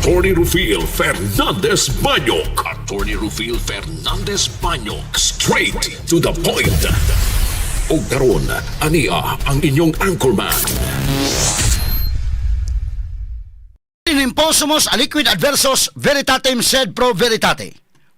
Attorney Rufil Fernandez Banyok. Attorney Rufil Fernandez Banyok. Straight to the point. Og karon, ania ang inyong anchorman. Imposumus aliquid adversus veritatem sed pro veritate.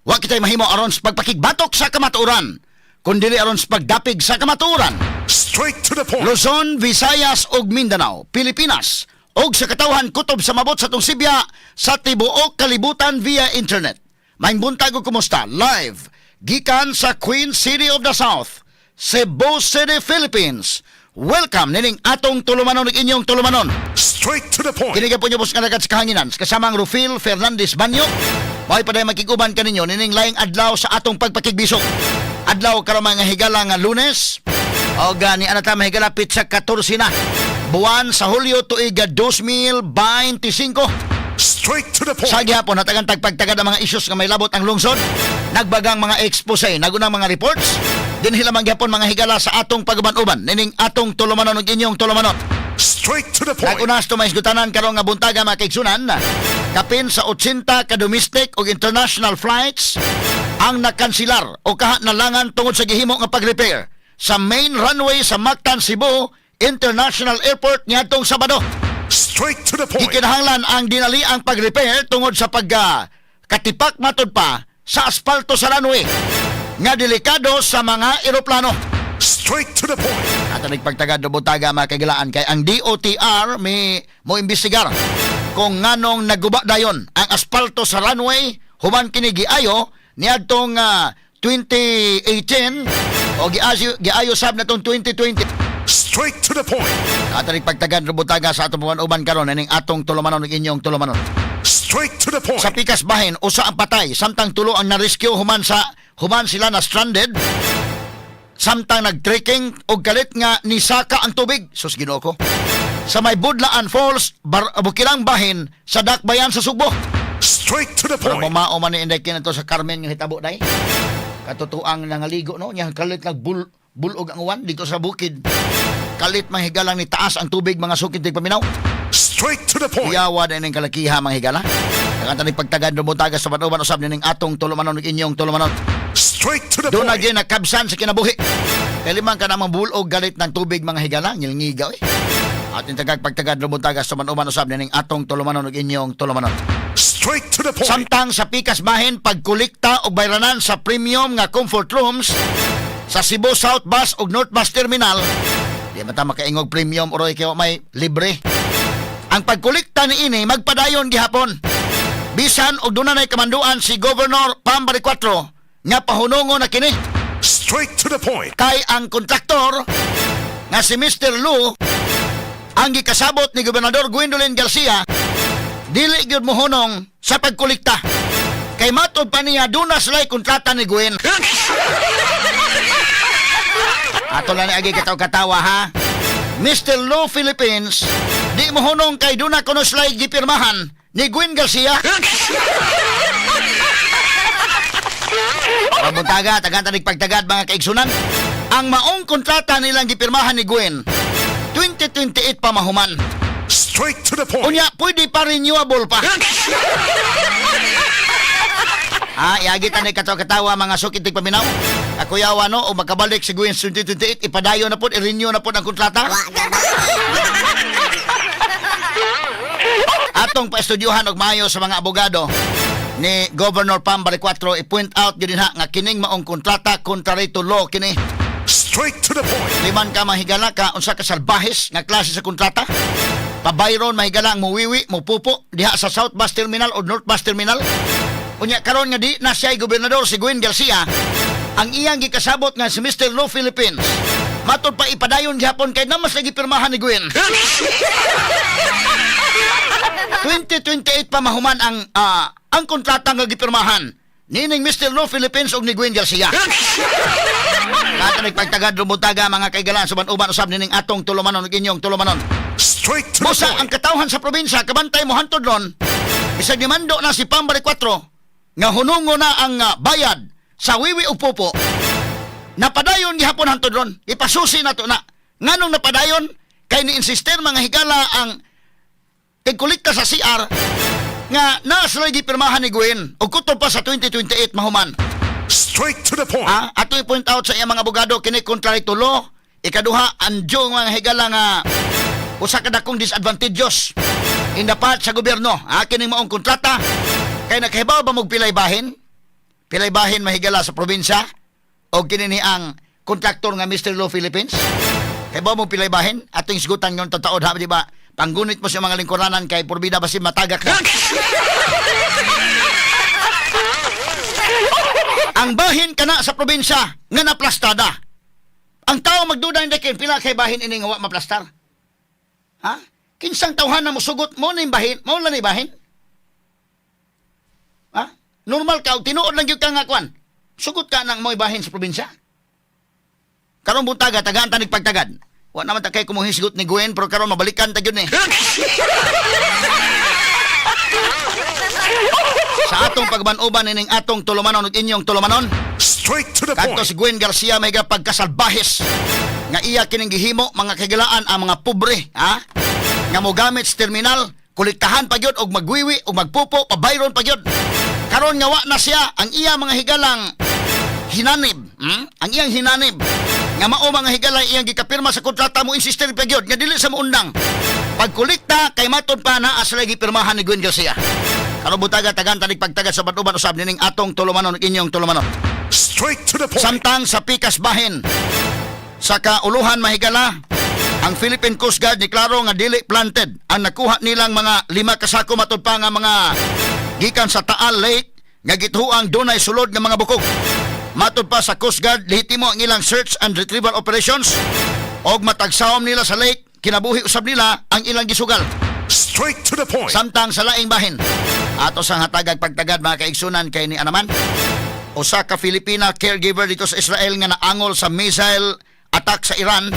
Wa kitay mahimo aron sa pagpakigbatok sa kamatuoran, kun dili aron sa pagdapig sa kamatuoran. Straight to the point. Luzon, Visayas ug Mindanao, Pilipinas ug sa katawhan kutob sa mabot sa atong sibya sa tibuok kalibutan via internet. Maayong buntag ug kumusta? Live gikan sa Queen City of the South, Cebu City, Philippines. Welcome nining atong tulumanon ug inyong tulumanon. Straight to the point. Kini po niyo nga sa kahanginan kasamang Rufil Fernandez Banyo. Mao'y paday makiguban kaninyo nining laing adlaw sa atong pagpakigbisog. Adlaw karon, mga higala, nga Lunes. O gani ana ta, mahigala, pitsa 14 na buwan sa Hulyo, tuig 2025. Straight to the point. Sa gihapon, natagan tagpagtagad ang mga issues nga may labot ang lungsod. Nagbagang mga expose, nagunang mga reports. Dinhi lamang gihapon, mga higala, sa atong paguban-uban nining atong tulumanon ug inyong tulumanon. Straight to the point. Nagunas to mahisgutanan karon nga buntaga, mga kaigsunan. Kapin sa 80 ka domestic ug international flights ang nakansilar o kaha nalangan tungod sa gihimo nga pag-repair sa main runway sa Mactan Cebu International Airport niadtong Sabado. Straight to the point. Gikinahanglan ang dinali ang pag-repair tungod sa pagka katipak, matud pa, sa asfalto sa runway nga delikado sa mga eroplano. Straight to the point. Ato nagpagtagad do buntaga, mga kagilaan, kay ang DOTR may mo imbestigar kung nganong naguba dayon ang asfalto sa runway human kini giayo niadtong 2018 o giayo sab natong 2020. Straight to the point. Ato nagpagtagad do buntaga sa atong uban karon ining atong tulumanon ug inyong tulumanon. Straight to the point. Sa pikas bahin, usa ang patay samtang tulo ang na-rescue human sila na stranded samtang nag-trekking og kalit nga nisaka ang tubig. Sus, Ginoo ko. Sa may Budlaan Falls, Bukirang Bahin sa Dakbayan sa Sugbo. Straight to the Pero point. mamao man ni inday kinato sa Carmen nga hitabo day. Katotoang nangaligo no, nya kalit nagbul bulog ang uwan dito sa bukid. Kalit mahigalang ni taas ang tubig, mga sukid paminaw. Straight to the point. Kuyawa na ining kalakiha, mga higala. Nakanta ni pagtagad buntaga sa uban usab nining atong tulumanon ug inyong tulumanon. Straight to the Doon na point. gyud nakabsan sa kinabuhi. Kay limang ka namang bulog galit ng tubig, mga higala, ngilngigaw eh. Ating tagag pagtagad buntaga sa uban usab nining atong tulumanon ug inyong tulumanon. Straight to the point. Samtang sa pikas bahin, pagkolekta og bayranan sa premium nga comfort rooms sa Cebu South Bus ug North Bus Terminal. Di man ta makaingog premium oroy kay wa may libre. Ang pagkolekta niini magpadayon gihapon. Bisan og duna nay kamanduan si Governor Pam Baricuatro nga pahunongo na kini Straight to the point. kay ang kontraktor nga si Mr. Lu ang gikasabot ni Gobernador Gwendolyn Garcia dili gyud mohunong sa pagkolekta. Kay matod pa niya, duna sila'y kontrata ni Gwen. Ato lang ni agi kataw-katawa ha. Mr. Lu Philippines di mohunong kay duna kuno sila'y gipirmahan ni Gwen Garcia. Pabuntaga, tagan tanig pagtagad, mga kaigsunan. Ang maong kontrata nilang gipirmahan ni Gwen, 2028 pa mahuman. Straight to the point. Unya, pwede pa renewable pa. Iagi tanay katawa-katawa, mga sukit paminaw. Ako yawa no, o makabalik si Gwen sa 2028, ipadayon na po, i-renew na po ang kontrata. Atong paestudyuhan og maayo sa mga abogado ni Governor Pam Baricuatro, i-point out gyud ha nga kining maong kontrata, contrary to law kini. Straight to the point. Liman ka mahigala ka unsa ka salbahes nga klase sa kontrata. Pabayron, mahigala, ang muwiwi, mupupo diha sa South Bus Terminal o North Bus Terminal. Unya karon nga di na siya gobernador si Gwen Garcia, ang iyang gikasabot nga si Mr. Lo Philippines, matod pa ipadayon gihapon kay namas lagi pirmahan ni Gwen. 2028 pa mahuman ang kontrata nga gipirmahan nining Mr. Lo Philippines ug ni Gwen Garcia. Lahat na nagpagtagad buntaga, mga kaigalan, suban-uban usab nining atong tulumanon ug inyong tulumanon. Straight to the Busa ang point. katawhan sa probinsya kabantay mo hantod ron bisag nimando na si Pam Baricuatro nga hunungo na ang bayad sa wiwi ug pupo, napadayon gihapon hantod ron. Ipasusi na to na nganong napadayon kay ni insister, mga higala, ang tigkolekta sa CR nga Nga naa sila gipirmahan ni Gwen ug kutob pa sa 2028 mahuman. Straight to the point. Ah, ato i-point out sa iyang mga abogado kini contrary to law. Ikaduha, undue, mga higala, nga usa ka dakong disadvantageous in the part sa gobyerno. Ah, kining maong kontrata kay nakahibaw ba mo pilay bahin? Pilay bahin, mahigala, sa probinsya o kini ni ang kontraktor nga Mr. Law Philippines? Kahibaw mo pilay bahin? Atong isgutan ng tataod ha, di ba? Panggunit mo sa mga lingkuranan kay purbida basin matagak ka. Ang bahin kana sa probinsya nga naplastada. Ang tao magduda hindi kay pila kay bahin ini nga wa maplastar. Ha? Kinsang tawhan na musugot mo ning bahin, mo lang ni bahin? Ha? Normal ka, og tinuod lang gyud ka nga kwan. Sugot ka ng mo'y bahin sa probinsya. Karon buntaga, tagaan tanig pagtagad. Wa naman ta kay kumuhisgot ni Gwen, pero karon mabalikan ta gyud ni. Sa atong pagban-uban ining atong tulumanon ug inyong tulumanon, Straight to the kadto point. si Gwen Garcia may pagkasalbahes nga iya kining gihimo, mga kagilaan, ang mga pobre, ha, nga mogamit sa terminal kolektahan pa gyud og magwiwi og magpupo, pabayron pa gyud. Karon nga wa na siya, ang iya mga higalang hinanib, Ang iyang hinanib nga mao, mga higala, iyang gikapirma sa kontrata, mo insister pa gyud nga dili sa moundang pagkolekta kay matud pa naa sila gipirmahan ni Gwen Garcia. Karon butaga, tagan tanig pagtagad sa batuban usab nining atong tulumanon ug inyong tulumanon. Straight to the point. Samtang sa pikas bahin sa kauluhan, mahigala, ang Philippine Coast Guard ni klaro nga dili planted ang nakuha nilang mga 5 ka sako matud pa nga mga gikan sa Taal Lake nga gituang dunay sulod nga mga bukog. Matud pa sa Coast Guard, lehitimo ang ilang search and retrieval operations og matagsaom nila sa lake, kinabuhi usab nila ang ilang gisugal. Straight to the point. Samtang sa laing bahin, ato sang hatagag pagtagad, mga kaigsunan, kay ni anaman usa ka Filipina caregiver dito sa Israel nga naangol sa missile attack sa Iran.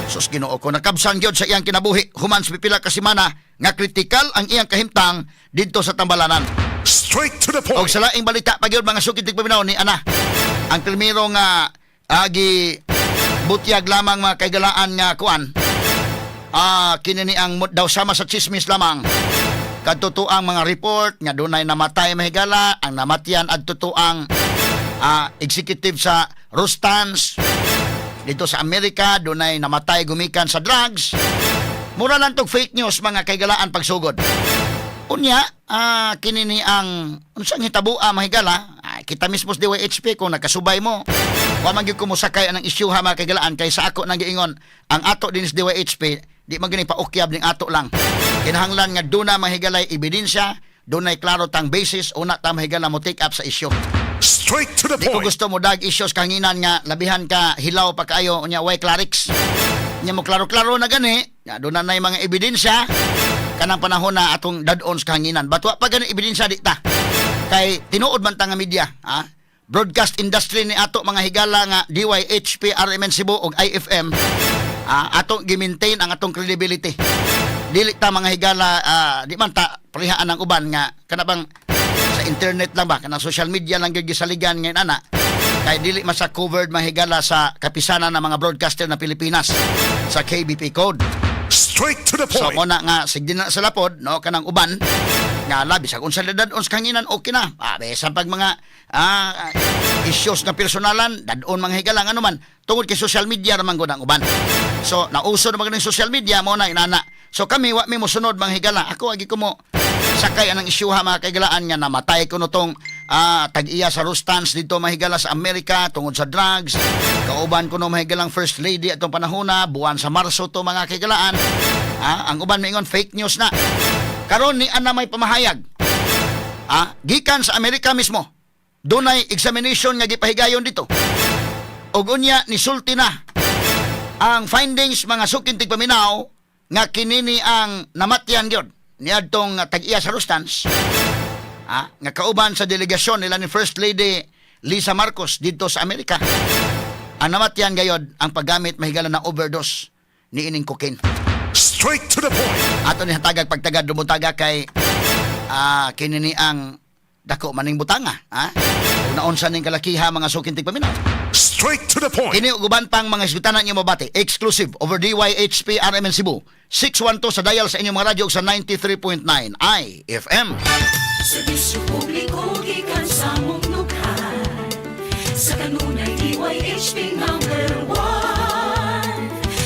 Sus, Ginoo ko, nakabsan gyud sa iyang kinabuhi human sa pipila ka semana nga kritikal ang iyang kahimtang didto sa tambalanan. Straight to the Og point. sa laing balita pa gyud, mga sukid tigpaminaw, ni ana ang primero nga agi butyag lamang, mga kaigalaan, nga kuan, kini ni ang daw sama sa chismis lamang kadto ang mga report nga dunay namatay, mahigala. Ang namatyan adto ang executive sa Rustans dito sa Amerika, dunay namatay gumikan sa drugs. Mura lang tog fake news, mga kaigalaan, pagsugod. Unya, kini ni ang unsang hitaboa, mahigala, kita mismo sa DYHP kung nakasubay mo. Wa man gyud ko mosakay anang isyu ha, mga kaigalaan, kay sa ako nang giingon ang ato din sa DYHP, di man gani paukyab ning ato lang. Kinahanglan nga duna, mahigalay, ebidensya, dunay klaro tang basis una ta, mahigala, mo take up sa isyu. Straight to the Di ko point. gusto mo dag issues kanginan nga labihan ka hilaw pa kaayo unya way clarix. Nya mo klaro-klaro na gani, nga doon na mga ebidensya kanang panahon na atong dad-on sa kahanginan. But wa pa gani ebidensya di ta. Kay tinuod man ta nga media, ha? Broadcast industry ni ato, mga higala, nga DYHP, RMN Cebu ug IFM, atong gi-maintain ang atong credibility. Dili ta, mga higala, di man ta parihaan ang uban nga kana bang sa internet lang ba, kanang social media lang gyud gisaligan ngayon ana, kay dili man sa covered, mahigala, sa kapisanan ng mga broadcaster na Pilipinas sa KBP code. Straight to the So point. mo na nga sige na sa lapod no kanang uban nga labi sa unsa dad-on sa kanginan, okay na. Bisan pag mga issues nga personalan, dad-on, mga higala, ano man tungod kay social media raman gud ang uban. So nauso na man social media mo na inana. So kami wa mi mosunod, mga higala. Ako agi ko mo sakay anang isyuha, mga kaigalaan, nga namatay kuno tong tag-iya sa Rustans dito, mahigala, sa Amerika tungod sa drugs. Kauban kuno, mahigalang, first lady atong panahona buwan sa Marso to, mga kaigalaan. Ang uban maingon fake news na. Karon ni ana may pamahayag. Gikan sa Amerika mismo. Dunay examination nga gipahigayon dito. Ug unya nisulti na ang findings, mga suking tigpaminaw, nga kinini ang namatyan gyud niadtong tag-iya sa Rustans, nga kauban sa delegasyon nila ni First Lady Lisa Marcos didto sa Amerika. Ang namatyan gayod ang paggamit, mahigala, na overdose ni ining cocaine. Straight to the point. Ato ni hatagag pagtagad dumutaga kay kini ni ang dako maning butanga, ha? Ug naunsa ning kalakiha, mga suking tigpaminaw. Straight to the point. Kini ug uban pang mga hisgutan niyo mabati. Exclusive over DYHP RMN Cebu. 612 sa dial sa inyong mga radyo ug sa 93.9 IFM. Serbisyo publiko gikan sa mong nukhan. Sa kanunay, DYHP number 1.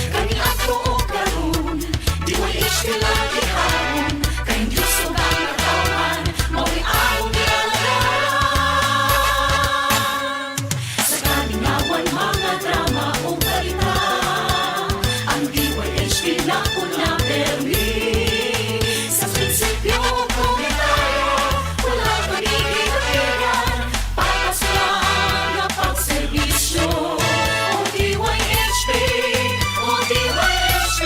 Kaniadto ug karon, DYHP lagi hapon. Kay Diyos ug ang katawhan, mao'y among gialagaran. Sa kalingawan, mga drama o balita, ang DYHP na una permi. Sa prinsipyo ug komentaryo, wala pagiging-kapigan. Patas lang nga pagserbisyo. O DYHP, o DYHP,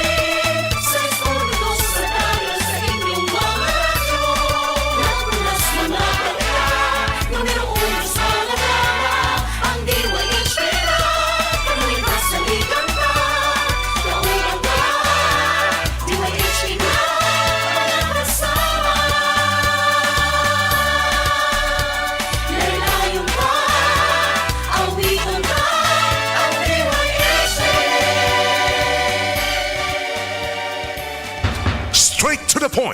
612 sa dial sa inyong mga radyo. Napunas mga balita, numero uno sa mga drama, ang DYHP na, kanunay kasaligan ka, kauban ka, DYHP na, mga kasama. Laylayon ka, awiton ka, ang DYHP. Straight to the point.